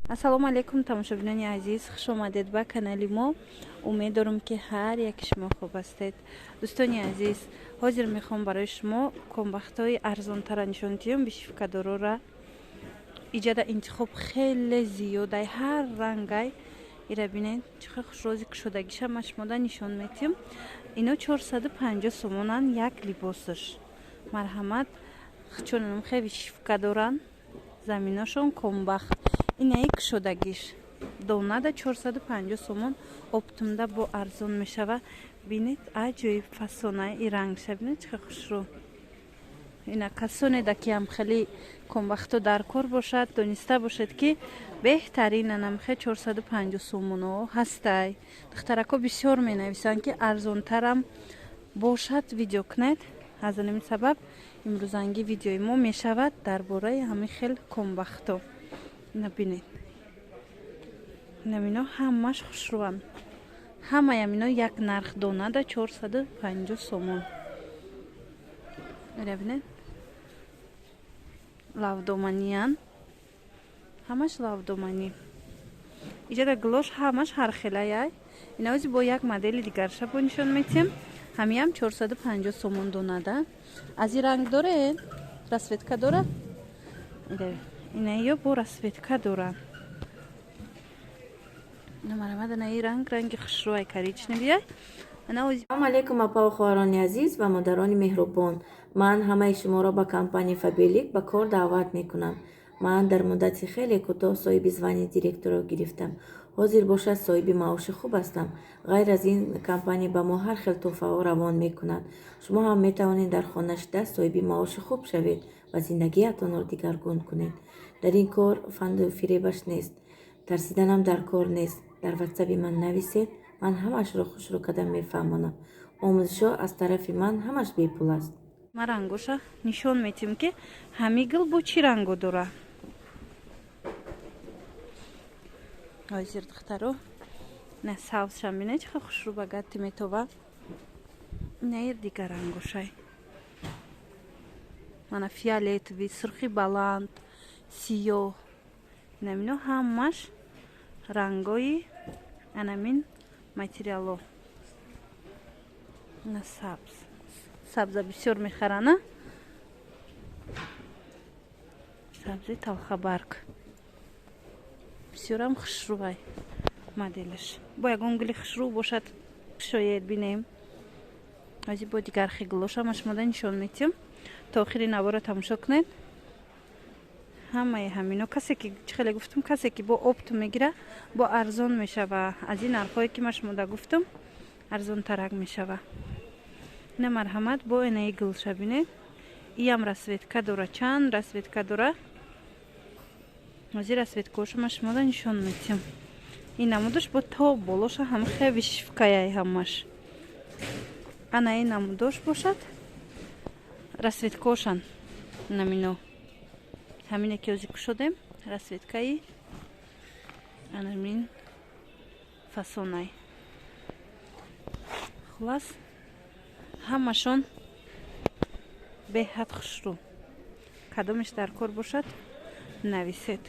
Ассалому алайкум, тамошобинони азиз, хуш омадед ба канали мо. Умед дорам, ки ҳар яки шумо хуб ҳастед. Дӯстони азиз, ҳозир мехоҳам барои шумо комбахтҳои арзонтара нишон диҳам, вышивкадорора. Иҷада интихоб хеле зиёдай, ҳар рангай. Ира бинед, чӣ хел хушрози кушодагиша ма шумода нишон метиҳам. Ино 450 сомонан як либосаш. Марҳамат, чунам хеле вышивка доранд, заминошон комбахт. Инаи кушодагиш донада 450 сомон, оптом да бо арзон мешава. Бинед, аҷоиб фасона, и рангша бинед, чӣ хел хушрӯ. Ина касонеда ки ҳам хеле комбахто дар кор бошад, дониста бошед, ки беҳтаринанам хе 450 сомоно ҳастай. Духтарако бисёр менависанд, ки арзонтарам бошад, видео кунед. Аз ҳамин сабаб имрӯзанги видеои мо мешавад дар бораи ҳамин хел комбахто. Ина бинед, инамино ҳамаш хушрӯанд, ҳамаям ино як нарх, донада 450 сомон. Ира бинед, лавдоманиян, ҳамаш лавдоманӣ. Иҷада гулош ҳамаш ҳархелаяй. Инаози бо як модели дигарша бо нишон метиҳем. Ҳамиам 450 сомон донада. Аз ин ранг доред? Расцветка дорад? Инаё бо расцветка доранд. Марҳамат, инаи ранг, ранги хушрӯай, коричневый. Салому алейкум, апаву хоҳарони азиз ва модарони меҳрубон. Ман ҳамаи шуморо ба компанияи Фаберлик ба кор даъват мекунам. Ман дар муддати хеле кӯтоҳ соҳиби звание директорро гирифтам. Ҳозир бошад, соҳиби маоши хуб ҳастам. Ғайр аз ин, компания ба мо ҳар хел тӯҳфаҳо равон мекунад. Шумо ҳам метавонед дар хона шида соҳиби маоши хуб шавед ва зиндагиатонро дигаргун кунед. Дар ин кор фанду фиребаш нест, тарсиданам дар кор нест. Дар ватсаби ман нависед, ман ҳамаашро хушрӯ карда мефаҳмонам. Омӯзишҳо аз тарафи ман ҳамаш бепул аст. Ма рангоша нишон метиҳем, ки ҳами гул бо чӣ ранго дора. Ҳозир, духтаро, на савзшам бинед, чӣ хел хушрӯ ба гатти метова. Наир дигар рангошай, мана фиолетовый, сурхи баланд, сиёҳ. Инамино ҳамаш рангои анамин материало. На сабз, сабза бисёр мехарана, сабзи талхабарг бисёрам хушрӯвай моделаш. Бо ягон гули хушрӯ бошад, шояд бинем. Ҳозир бо дигар хи гулошам шумода нишон метиҳам. То охири навора тамошо кунед. Ҳамаи ҳамино, касе ки, чӣ хеле гуфтум, касе ки бо оптом мегира, бо арзон мешава. Аз ин нархҳое ки ма шумода гуфтум, арзонтарак мешава. Ина марҳамат, бо инаи гулша бинед, иам расцветка дора, чанд расцветка дора. Ҳозир расцветкаошо ма шумода нишон метиҳам. Ин намудош бо то болоша ҳам хе вышивкаяй ҳамаш. Ана ин намудош бошад, расцветкаошан намино, ҳамине ки ҳозир кушодем, расцветкаи анамин фасонай. Хулас, ҳамашон беҳад хушрӯ. Кадомеш дар кор бошад, нависед.